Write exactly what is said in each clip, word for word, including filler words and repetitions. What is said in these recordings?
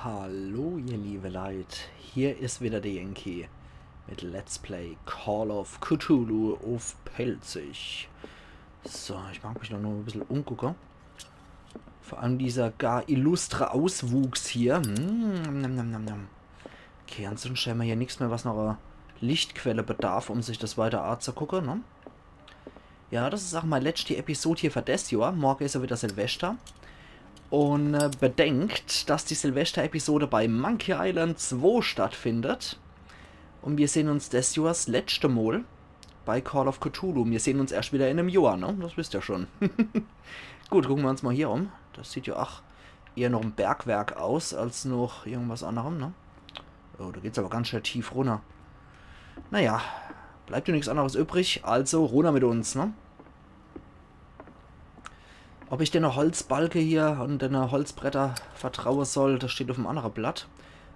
Hallo, ihr liebe Leit, hier is wieder der Yankee mit Let's Play Call of Cthulhu uff Pälzisch. So, ich mag mich noch nur e bissel umgucke. Vor allem dieser gar illustre Auswuchs hier. Mm, nam, nam, nam, nam. Okay, ansonsten hämmer hier nix mehr, was noch e Lichtquelle bedarf, um sich das weiter azugucke, ne? Ja, das is ach mei letschte Episod hier für des Johr. Morge is jo wieder Silvester. Un äh, bedenkt, dass die Silvester-Episode bei Monkey Island zwei stattfindet. Un mir sehn uns des Johr s letschte Mol bei Call of Cthulhu. Mir sehn uns erscht wieder in em Johr, ne? Das wisst ihr schon. Gut, gucke mer uns mol hier um. Das sieht jo ach eher noch e Bergwerk aus, als noch irgendwas annerem, ne? Oh, da geht's aber ganz schön tief runner. Naja, bleibt jo nix anneres übrig, also runner mit uns, ne? Ob ich denne Holzbalke hier un denne Holzbretter vertraue soll, das steht uff em annere Blatt.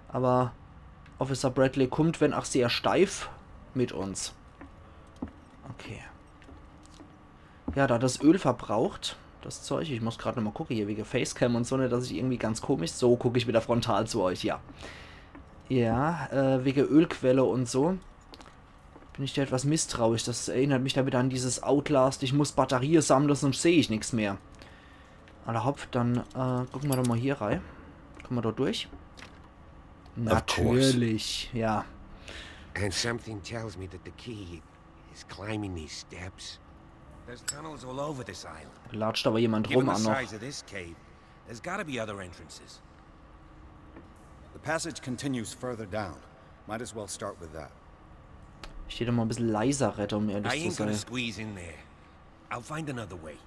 Aber Officer Bradley kummt, wenn ach sehr steif, mit uns. Okay. Ja, da das Öl verbraucht, das Zeug, ich muss grad noch mol gucke hier wege Facecam un so, net, dass ich irgendwie ganz komisch, so guck ich wieder frontal zu euch, ja. Ja, äh, wege Ölquelle un so. Bin ich da etwas misstrauisch. Das erinnert mich da wieder an dieses Outlast, ich muss Batterie sammle, sonst seh ich nix mehr. Alla hopp, dann äh, gucke mer doch mol hier rei. Kumme mer dort durch? Of course. Natürlich, ja. And something tells me that the key is climbing these steps. There's tunnels all over this island. Latscht aber jemand rum, Anno. Given the size of this cave, there's gotta be other entrances. The passage continues further down. Might as well start with that. Ich hätt mol e bissel leiser redde, um ehrlich zu sein. I ain't gonna squeeze in there. I'll find another way.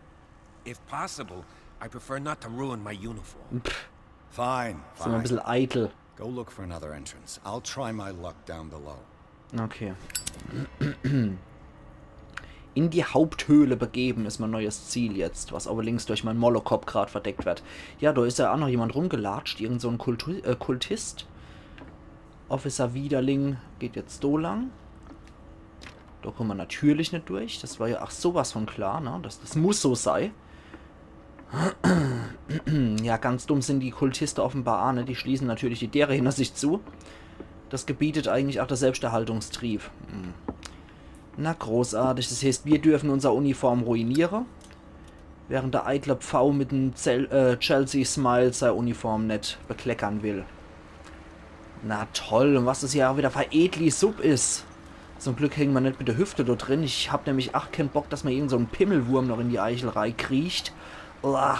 If possible, I prefer not to ruin my uniform. Pff, fine, fine. Sin mer e bissel eitel. Go look for another entrance. I'll try my luck down below. Okay. In die Haupthöhle begeben is mein neues Ziel jetzt, was aber links durch mein Molokopp grad verdeckt wird. Ja, da is ja auch noch jemand rumgelatscht, irgend so en Kultu äh, Kultist. Officer Widerling geht jetzt do lang. Da kumme mer natürlich net durch. Das war ja ach sowas von klar, ne? Das, das muss so sei. Ja, ganz dumm sin die Kultiste offenbar ach, ne? Die schließe natürlich die Dere hinner sich zu. Das gebietet eigentlich ach de Selbsterhaltungstrieb. Hm. Na, großartig. Das heißt, mir dürfen unser Uniform ruiniere, während der eitle Pfau mit em Zel äh, Chelsea Smile sei Uniform net bekleckern will. Na toll, un was das hier auch wieder für edli Supp is. Zum Glück hänge mer net mit der Hüfte do drin. Ich hab nämlich ach keen Bock, dass mer irgend so en Pimmelwurm noch in die Eichel reikriecht. Uah.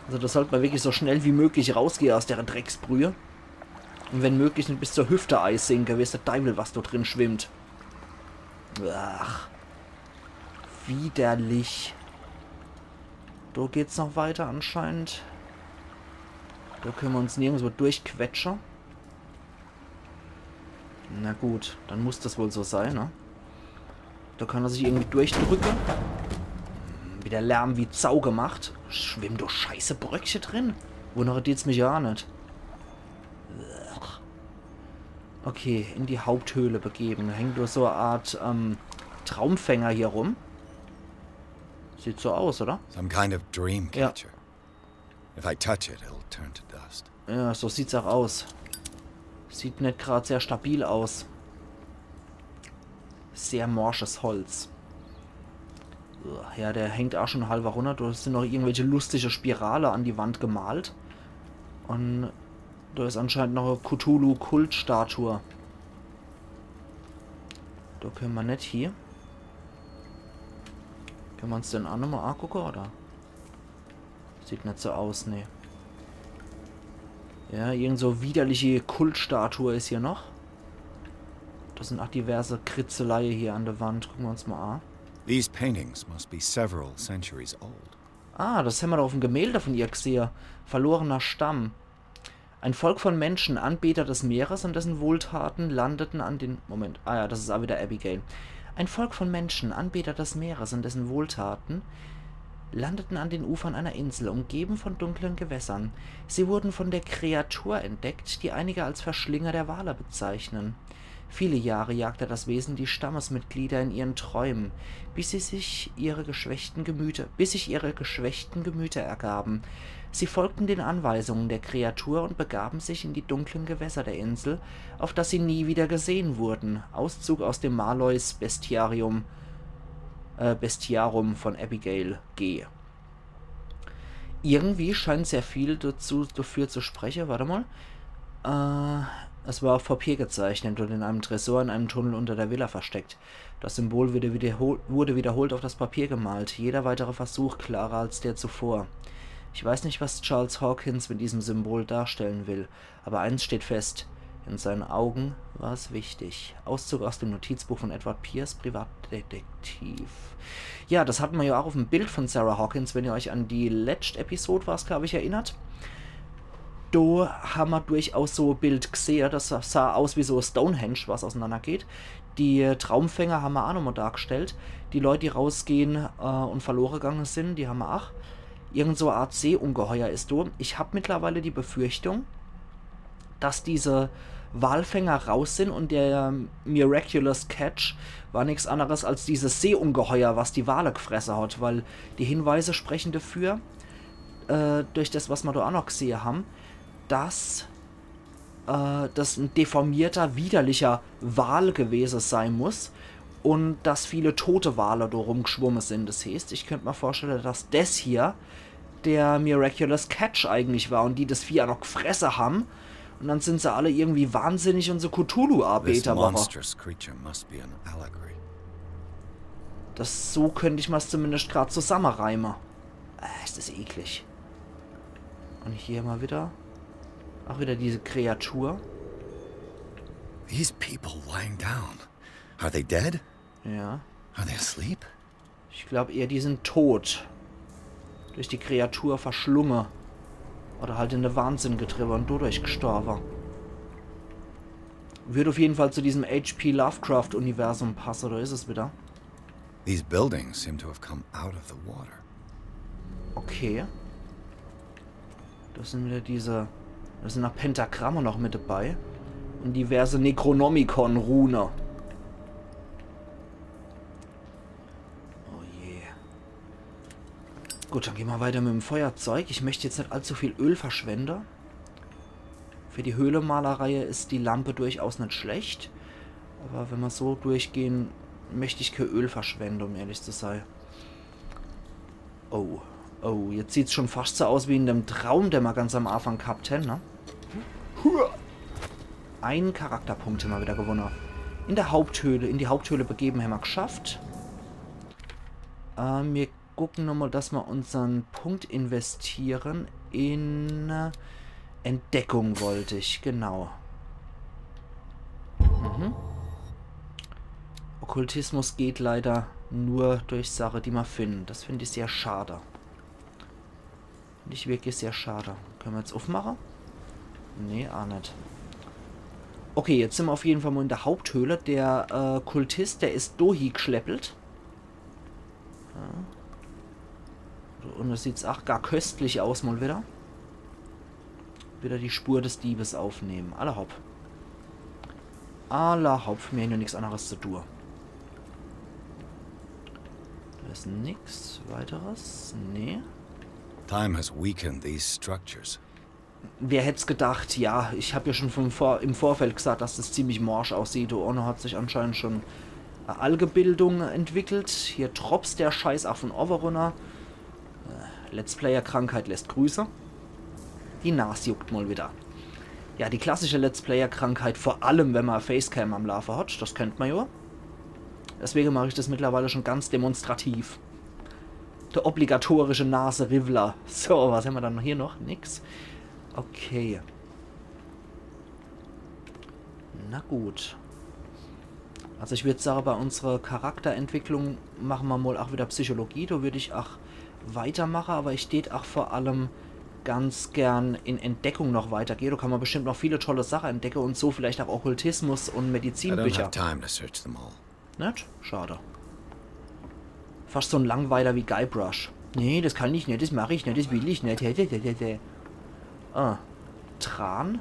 Also da sollt mer wirklich so schnell wie möglich rausgehe aus dere Drecksbrühe. Un wenn möglich net bis zur Hüfte eisinke, weeß de Deiwel, was do drin schwimmt. Ach. Widerlich. Do geht's noch weiter anscheinend. Do könne mer uns nirgendswo durchquetsche. Na gut, dann muss das wohl so sei, ne? Do kann er sich irgendwie durchdrücke. Hm, wieder Lärm wie Sau gemacht. Schwimmen do Scheißebröckche drin? Wunnere deet's mich ja net. Ugh. Okay, in die Haupthöhle begeben. Do hängt nur so e Art ähm, Traumfänger hier rum. Sieht so aus, oder? Some kind of dream catcher. If I touch it, it'll turn to dust. Ja, so sieht's auch aus. Sieht net grad sehr stabil aus. Sehr morsches Holz. Ja, der hängt auch schon halber runner. Do sin noch irgendwelche lustige Spirale an die Wand gemalt. Un do is anscheinend noch e Cthulhu-Kultstatue. Do könne mer net hie. Könne mer uns den auch nochmal angucke, oder? Sieht net so aus, nee. Ja, irgend so widerliche Kultstatue is hier noch. Do sin auch diverse Kritzeleie hier an der Wand. Gucke mer uns mal an. These paintings must be several centuries old. Ah, das hämmer doch auf'm Gemälde von ihr gsehe. Verlorener Stamm. Ein Volk von Menschen, Anbeter des Meeres und dessen Wohltaten, landeten an den, Moment, ah ja, das is auch wieder Abigail. Ein Volk von Menschen, Anbeter des Meeres und dessen Wohltaten, landeten an den Ufern einer Insel, umgeben von dunklen Gewässern. Sie wurden von der Kreatur entdeckt, die einige als Verschlinger der Wale bezeichnen. Viele Jahre jagte das Wesen die Stammesmitglieder in ihren Träumen, bis sie sich ihre geschwächten Gemüter, bis sich ihre geschwächten Gemüter ergaben. Sie folgten den Anweisungen der Kreatur und begaben sich in die dunklen Gewässer der Insel, auf das sie nie wieder gesehen wurden. Auszug aus dem Marloys Bestiarium, äh, Bestiarum von Abigail G. Irgendwie scheint sehr viel dazu, dafür zu sprechen. Warte mal. Äh, es war auf Papier gezeichnet und in einem Tresor in einem Tunnel unter der Villa versteckt. Das Symbol wurde wiederhol-, wurde wiederholt auf das Papier gemalt. Jeder weitere Versuch klarer als der zuvor. Ich weiß nicht, was Charles Hawkins mit diesem Symbol darstellen will, aber eins steht fest. In seinen Augen war es wichtig. Auszug aus dem Notizbuch von Edward Pierce, Privatdetektiv. Ja, das hatten wir ja auch auf dem Bild von Sarah Hawkins, wenn ihr euch an die letzte Episode, war's, glaub ich, erinnert. Do haben wir durchaus so ein Bild gesehen, das sah aus wie so Stonehenge, was auseinandergeht. Die Traumfänger haben wir auch nochmal dargestellt. Die Leute, die rausgehen äh, und verloren gegangen sind, die haben wir auch. Irgend so eine Art Seeungeheuer ist do. Ich hab mittlerweile die Befürchtung, dass diese Walfänger raus sind und der Miraculous Catch war nichts anderes als dieses Seeungeheuer, was die Wale gefressen hat, weil die Hinweise sprechen dafür, äh, durch das, was wir da auch noch gesehen haben, dass äh, das ein deformierter, widerlicher Wal gewesen sein muss und dass viele tote Wale da rumgeschwommen sind. Das heißt, ich könnte mir vorstellen, dass das hier der Miraculous Catch eigentlich war und die das Vieh auch noch gefressen haben. Und dann sind sie alle irgendwie wahnsinnig und so Cthulhu-Arbeiter waren. Monstrous creature must be an allegory. Das, so könnte ich mir's zumindest grad zusammenreimen. Äh, ist das eklig. Und hier mal wieder. Auch wieder diese Kreatur. These people lying down. Are they dead? Ja. Are they asleep? Ich glaub eher, die sind tot. Durch die Kreatur verschlungen. Oder halt in den Wahnsinn getrieben und dadurch gestorben. Würde auf jeden Fall zu diesem H P Lovecraft-Universum passen, da ist es wieder. These buildings seem to have come out of the water. Okay. Das sind wieder diese. Da sind noch Pentagramme noch mit dabei. Und diverse Necronomicon-Rune. Oh je. Gut, dann gehen wir weiter mit dem Feuerzeug. Ich möchte jetzt nicht allzu viel Öl verschwenden. Für die Höhlemalerei ist die Lampe durchaus nicht schlecht. Aber wenn wir so durchgehen, möchte ich kein Öl verschwenden, um ehrlich zu sein. Oh, oh, jetzt sieht's schon fast so aus wie in dem Traum, den wir ganz am Anfang gehabt haben, ne? Hua! Einen Charakterpunkt haben wir wieder gewonnen. In der Haupthöhle, in die Haupthöhle begeben haben wir geschafft. Äh, wir gucken nochmal, dass wir unseren Punkt investieren in, äh, Entdeckung, wollte ich, genau. Mhm. Okkultismus geht leider nur durch Sache, die man findet. Das finde ich sehr schade. Finde ich wirklich sehr schade. Können wir jetzt aufmachen? Nee, auch nicht. Okay, jetzt sind wir auf jeden Fall mal in der Haupthöhle. Der äh, Kultist, der ist dohi geschleppelt. Ja. Und das sieht's auch gar köstlich aus, mal wieder. Wieder die Spur des Diebes aufnehmen. Alla hopp. Alla hopp, mir haben ja nichts anderes zu tun. Da ist nix weiteres. Nee. Time has weakened these structures. Wer hätt's gedacht? Ja, ich hab ja schon vom Vor im Vorfeld gesagt, dass das ziemlich morsch aussieht. Da unne hat sich anscheinend schon eine Algebildung entwickelt. Hier dropst der Scheiß auch von oben runter. Äh, Let's Player-Krankheit lässt grüßen. Die Nas juckt mal wieder. Ja, die klassische Let's Player-Krankheit, vor allem wenn man Facecam am Laufen hat, das kennt man ja. Deswegen mache ich das mittlerweile schon ganz demonstrativ. Der obligatorische Naseriwwler. So, was haben wir dann hier noch? Nix. Okay. Na gut. Also ich würd sagen, bei unserer Charakterentwicklung machen wir mal auch wieder Psychologie. Da würd ich auch weitermachen, aber ich tät auch vor allem ganz gern in Entdeckung noch weitergehen. Da kann man bestimmt noch viele tolle Sachen entdecken und so vielleicht auch Okkultismus und I don't Medizinbücher. Have time to search them all. Net? Schade. Fast so ein Langweiler wie Guybrush. Nee, das kann ich net, das mach ich net, das will ich net. Hä, hä, hä, hä, hä. Ah. Tran?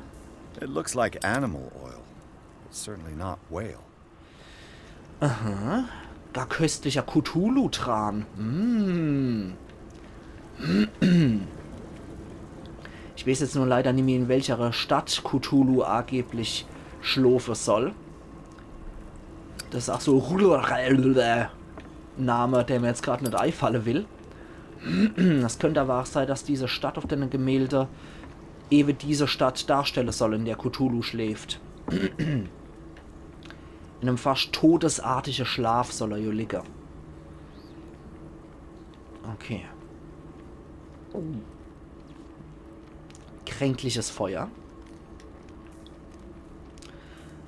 It looks like animal oil. Certainly not whale. Aha. Gar köstlicher Cthulhu-Tran. Mm. Ich weeß jetzt nur leider nimmi, in welcher Stadt Cthulhu angeblich schlofe soll. Das is ach so Name, der mir jetzt grad net eifalle will. Das könnt aber ach sei, dass diese Stadt auf dem Gemälde ewe diese Stadt darstelle soll, in der Cthulhu schläft. In einem fast todesartige Schlaf soll er jo liege. Okay. Kränkliches Feuer.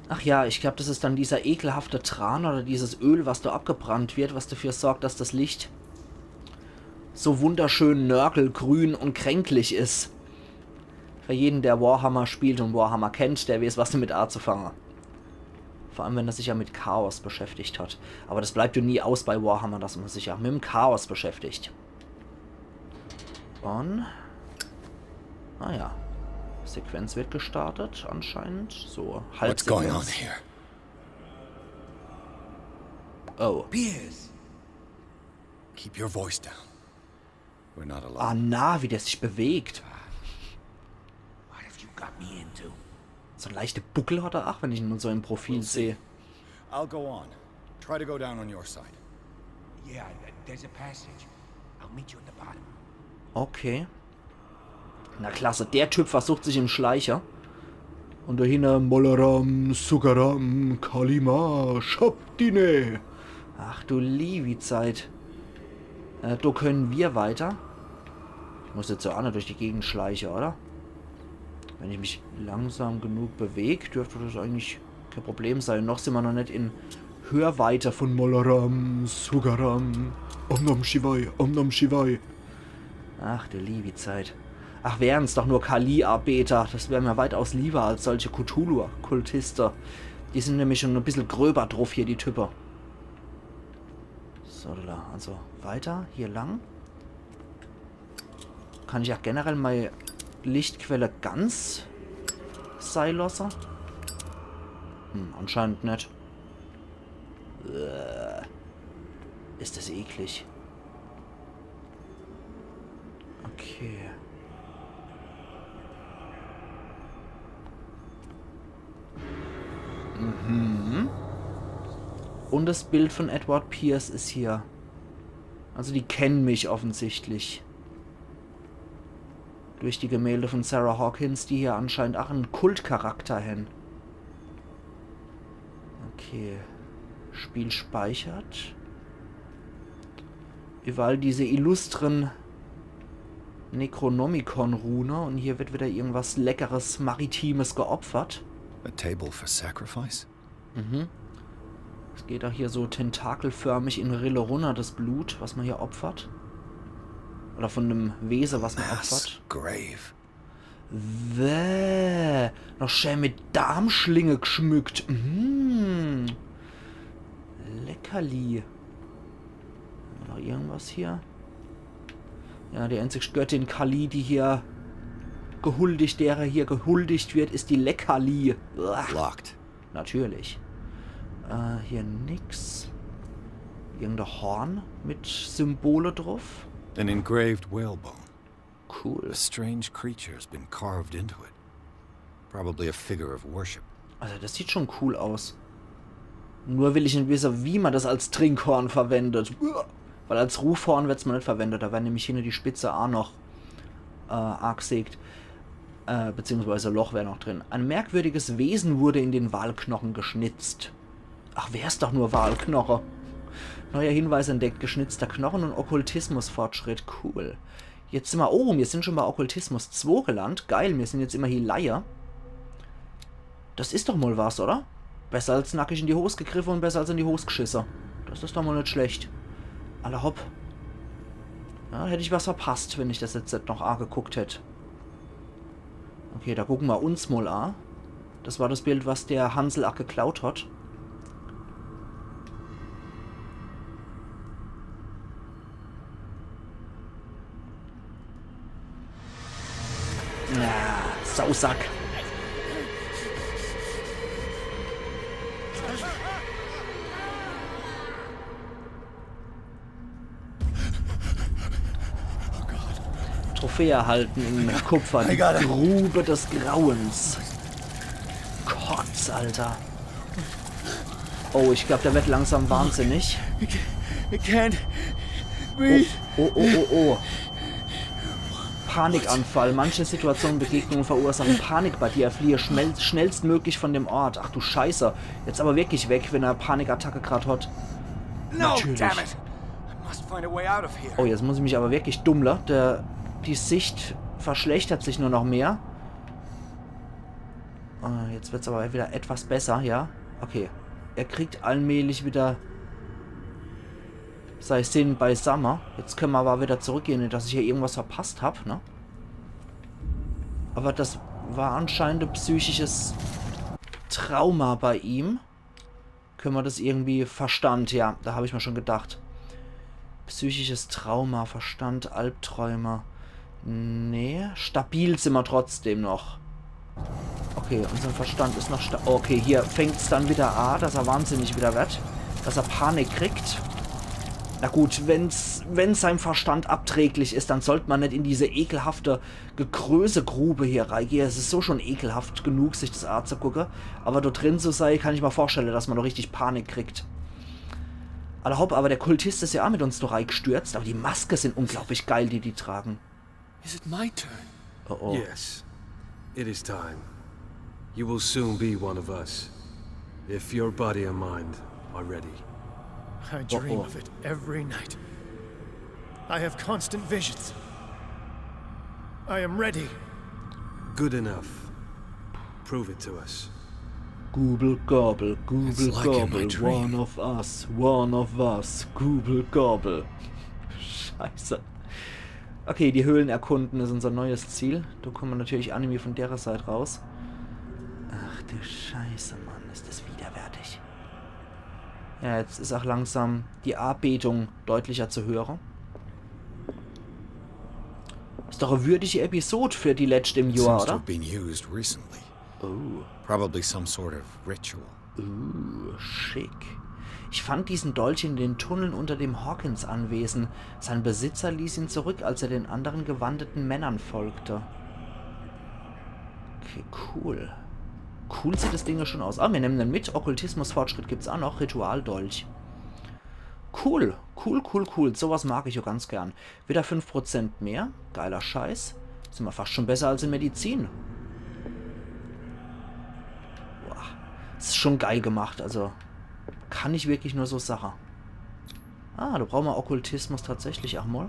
Ach ja, ich glaub, das is dann dieser ekelhafte Tran oder dieses Öl, was do abgebrannt wird, was dafür sorgt, dass das Licht so wunderschön nörgelgrün und kränklich is. Für jeden, der Warhammer spielt und Warhammer kennt, der weeß, was damit anzufange. Vor allem, wenn er sich ja mit Chaos beschäftigt hat. Aber das bleibt ja nie aus bei Warhammer, dass man sich ja mit dem Chaos beschäftigt. Und... Ah ja. Sequenz wird gestartet, anscheinend. So, halb What's going on Sequenz. Here? Oh. Piers, Keep your voice down. We're not alone. Ah na, wie der sich bewegt. What have you got me into? So leichte Buckel hat er ach, wenn ich ihn so im Profil sehe. I'll go on. Try to go down on your side. Yeah, th- there's a passage. I'll meet you at the bottom. Okay. Na klasse, der Typ versucht sich im Schleicher. Und dahinter Molaram, Sukaram, Kalima, Shabdine. Ach du liewi Zeit. Äh, do können wir weiter. Ich muss jetzt so ach net durch die Gegend schleiche, oder? Wenn ich mich langsam genug beweg, dürfte das eigentlich kein Problem sein. Noch sind wir noch net in Hörweite von Molaram, Sukaram, Om Nom Shivai, Om Nom Shivai. Ach du liewi Zeit. Ach, wären's doch nur Kali-Anbeter. Das wär mir weitaus lieber als solche Cthulhu-Kultiste. Die sind nämlich schon ein bisschen gröber drauf hier, die Type. So, da, also weiter, hier lang. Kann ich ja generell mei Lichtquelle ganz sei lasse? Hm, anscheinend net. Äh, is das eklig. Okay. Mhm. Und das Bild von Edward Pierce is hier. Also die kennen mich offensichtlich. Durch die Gemälde von Sarah Hawkins, die hier anscheinend ach en Kultcharakter hän. Okay. Spiel speichert. Überall diese illustren Necronomicon-Rune und hier wird wieder irgendwas Leckeres, Maritimes geopfert. A table for sacrifice? Mhm. Es geht auch hier so tentakelförmig in Rille runner, das Blut, was man hier opfert. Oder von dem Wese, was man Mass opfert. Grave. Wäh, noch schön mit Darmschlinge geschmückt. Mhm. Leckerli. Noch irgendwas hier? Ja, die einzig Göttin Kali, die hier gehuldigt, derer hier gehuldigt wird, is die Leckerli. Uah. Locked. Natürlich. Äh, hier nix. Irgendein Horn mit Symbole drauf. An engraved whalebone. Cool. A strange creature has been carved into it. Probably a figure of worship. Also das sieht schon cool aus. Nur will ich net wisse, wie man das als Trinkhorn verwendet. Uah. Weil als Rufhorn wird's mal net verwendet. Da werden nämlich hinne die Spitze ach noch äh, agsägt. Äh, beziehungsweise Loch wär noch drin. Ein merkwürdiges Wesen wurde in den Walknochen geschnitzt. Ach, wär's doch nur Walknoche. Neuer Hinweis entdeckt, geschnitzter Knochen und Okkultismusfortschritt. Cool. Jetzt sind wir, oh, wir sind schon bei Okkultismus zwei gelandet. Geil, wir sind jetzt immerhin Laie. Das is doch mal was, oder? Besser als nackig in die Hos gegriffe und besser als in die Hos geschisse. Das is doch mal net schlecht. Alla hopp. Ja, hätt ich was verpasst, wenn ich das jetzt net noch ageguckt hätt. Okay, da gucken wir uns mal a. Das war das Bild, was der Hansel ach geklaut hat. Na, Sausack. Trophäe erhalten in Kupfer. Die Grube des Grauens. Kotz, Alter. Oh, ich glaub, der wird langsam wahnsinnig. I can't breathe. Oh, oh, oh, oh. Panikanfall. Manche Situationen, Begegnungen verursachen Panik bei dir. Fliehe schnell, schnellstmöglich von dem Ort. Ach du Scheiße. Jetzt aber wirklich weg, wenn er Panikattacke grad hat. No, Natürlich. Damn it! I must find a way out of here. Oh, jetzt muss ich mich aber wirklich dummle. Der, die Sicht verschlechtert sich nur noch mehr. Äh, jetzt wird's aber wieder etwas besser, ja. Okay. Er kriegt allmählich wieder sei Sinn beisammen. Jetzt können wir aber wieder zurückgehen, nicht, dass ich hier irgendwas verpasst hab, ne? Aber das war anscheinend ein psychisches Trauma bei ihm. Können wir das irgendwie Verstand? Ja, da habe ich mir schon gedacht. Psychisches Trauma, Verstand, Albträume. Nee, stabil sind wir trotzdem noch. Okay, unser Verstand ist noch sta... Okay, hier fängt's dann wieder an, dass er wahnsinnig wieder wird. Dass er Panik kriegt. Na gut, wenn's, wenn sein Verstand abträglich ist, dann sollte man nicht in diese ekelhafte Gekrösegrube hier reingehen. Es ist so schon ekelhaft genug, sich das anzugucken. Aber dort drin zu sein, kann ich mir vorstellen, dass man doch richtig Panik kriegt. Alla hopp, aber der Kultist ist ja auch mit uns da reingestürzt. Aber die Maske sind unglaublich geil, die die tragen. Is it my turn? Oh oh. Yes. It is time. You will soon be one of us. If your body and mind are ready. I dream oh. of it every night. I have constant visions. I am ready. Good enough. Prove it to us. Gubel, Gobel, Gubel, It's like in my Gobel, dream. One of Us, One of Us, Gubel, Gobel. Scheiße. Okay, die Höhlen erkunden ist unser neues Ziel. Da kommen wir natürlich auch nicht mehr von der Seite raus. Ach du Scheiße, Mann, ist das widerwärtig. Ja, jetzt ist auch langsam die Anbetung deutlicher zu hören. Ist doch eine würdige Episode für die letzte im Jahr, Seems to oder? Have been used recently. Oh. Probably some sort of ritual. Uh, schick. Ich fand diesen Dolch in den Tunneln unter dem Hawkins-Anwesen. Sein Besitzer ließ ihn zurück, als er den anderen gewandeten Männern folgte. Okay, cool. Cool sieht das Ding ja schon aus. Ah, wir nehmen den mit. Okkultismus-Fortschritt gibt's auch noch. Ritualdolch. Cool. Cool, cool, cool. Sowas mag ich ja ganz gern. Wieder fünf Prozent mehr. Geiler Scheiß. Sind wir fast schon besser als in Medizin. Boah. Das ist schon geil gemacht, also kann ich wirklich nur so sagen. Ah, da brauchen wir Okkultismus tatsächlich auch mal.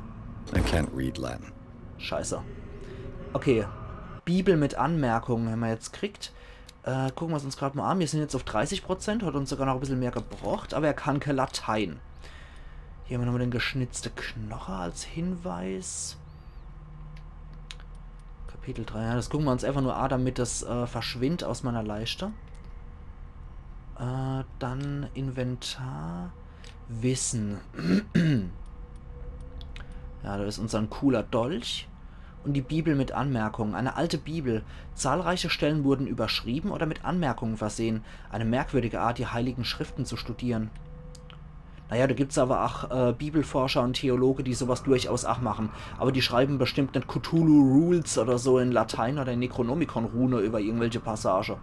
I can't read Latin. Scheiße. Okay. Bibel mit Anmerkungen haben wir jetzt gekriegt. Äh, gucken wir es uns gerade mal an. Wir sind jetzt auf dreißig Prozent, hat uns sogar noch ein bisschen mehr gebracht, aber er kann kein Latein. Hier haben wir nochmal den geschnitzte Knoche als Hinweis. Kapitel drei, ja, das gucken wir uns einfach nur an, damit das äh, verschwindet aus meiner Leiste. Äh, dann Inventar. Wissen. Ja, da ist unser cooler Dolch. Und die Bibel mit Anmerkungen. Eine alte Bibel. Zahlreiche Stellen wurden überschrieben oder mit Anmerkungen versehen. Eine merkwürdige Art, die Heiligen Schriften zu studieren. Naja, da gibt's aber auch äh, Bibelforscher und Theologe, die sowas durchaus auch machen. Aber die schreiben bestimmt nicht Cthulhu Rules oder so in Latein oder in Necronomicon-Rune über irgendwelche Passage.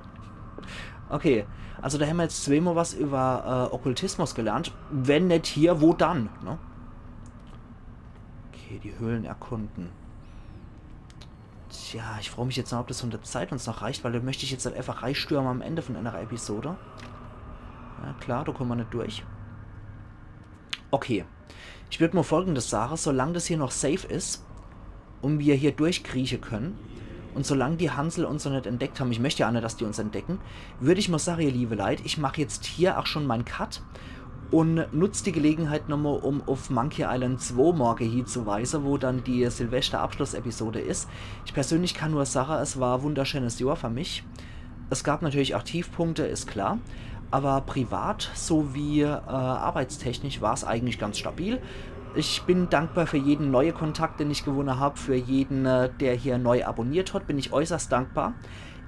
Okay, also da haben wir jetzt zweimal was über äh, Okkultismus gelernt. Wenn nicht hier, wo dann? Ne? Okay, die Höhlen erkunden. Tja, ich frage mich jetzt noch, ob das von der Zeit uns noch reicht, weil da möchte ich jetzt halt einfach reistürmen am Ende von einer Episode. Ja, klar, da kommen wir nicht durch. Okay. Ich würde mal Folgendes sagen, solange das hier noch safe ist und wir hier durchkriechen können und solange die Hansel uns noch nicht entdeckt haben, ich möchte ja auch nicht, dass die uns entdecken, würde ich mal sagen, ihr liebe Leute, ich mache jetzt hier auch schon meinen Cut und nutze die Gelegenheit nochmal, um auf Monkey Island zwei morgen hinzuweisen, wo dann die Silvester-Abschluss-Episode ist. Ich persönlich kann nur sagen, es war ein wunderschönes Jahr für mich. Es gab natürlich auch Tiefpunkte, ist klar. Aber privat sowie äh, arbeitstechnisch war es eigentlich ganz stabil. Ich bin dankbar für jeden neuen Kontakt, den ich gewonnen habe, für jeden, äh, der hier neu abonniert hat, bin ich äußerst dankbar.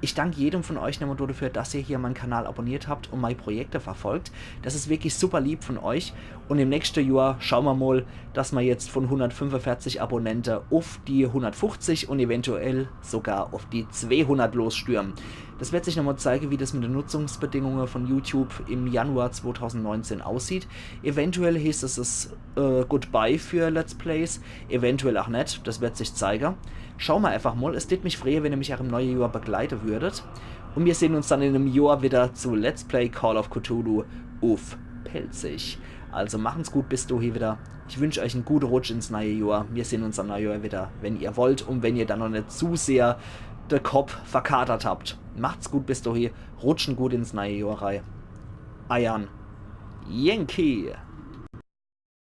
Ich dank jedem von euch nochmal dafür, dass ihr hier meinen Kanal abonniert habt und meine Projekte verfolgt. Das ist wirklich super lieb von euch. Und im nächsten Jahr schauen wir mal, dass wir jetzt von hundertfünfundvierzig Abonnenten auf die hundertfünfzig und eventuell sogar auf die zweihundert losstürmen. Das wird sich nochmal zeigen, wie das mit den Nutzungsbedingungen von YouTube im Januar zweitausendneunzehn aussieht. Eventuell heißt es, es äh, Goodbye für Let's Plays, eventuell auch nicht. Das wird sich zeigen. Schauen wir einfach mal. Es tät mich freuen, wenn ihr mich auch im neuen Jahr begleiten würdet. Und wir sehen uns dann in einem Jahr wieder zu Let's Play Call of Cthulhu auf Pälzisch. Also machen's gut bis dahin wieder. Ich wünsche euch einen guten Rutsch ins neue Jahr. Wir sehen uns am neuen Jahr wieder, wenn ihr wollt und wenn ihr dann noch nicht zu sehr den Kopf verkatert habt. Macht's gut bis dahin, rutschen gut ins neue Jahr rein. Eiern Yankee.